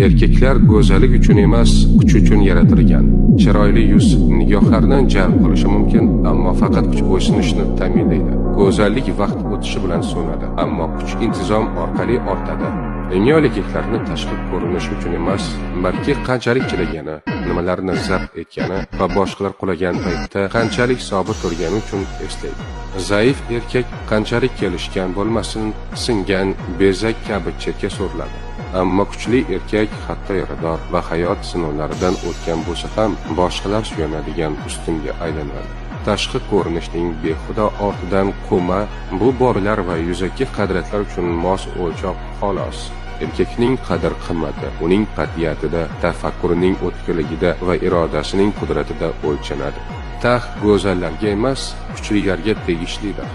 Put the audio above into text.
Erkaklar go'zallik uchun emas, kuch uchun yaratilgan. Chiroyli yuz nigohlarni jalb qilishi mumkin, ammo faqat kuch bo'ysunishni ta'minlaydi. Go'zallik vaqt o'tishi bilan so'nadi, ammo kuch intizom orqali ortadi. Dunyo erkaklarni tashqi ko'rinish uchun emas, balki qanchalik chidagani, nimalarni zabt etgani va boshqalar qulagan paytda qanchalik sobit turgani uchun eslaydi. Zaif erkak qanchalik kelishgan bo'lmasin, singan bezak kabi chetga so'riladi. Ammo kuchli erkak hatto yarador va hayot sinovlaridan o'tgan bo'lsa ham boshqalar suyanadigan ustunga aylanadi. Tashqi ko'rinishning behuda ortidan quvma, bu borilar va yuzaki qadriyatlar uchun mos o'lchoq xolos. Erkakning qadr-qimmati uning qat'iyatida, tafakkurining o'tkirligida va irodasining qudratida o'lchanadi. Taxt go'zallarga emas, kuchlilarga tegishlidir.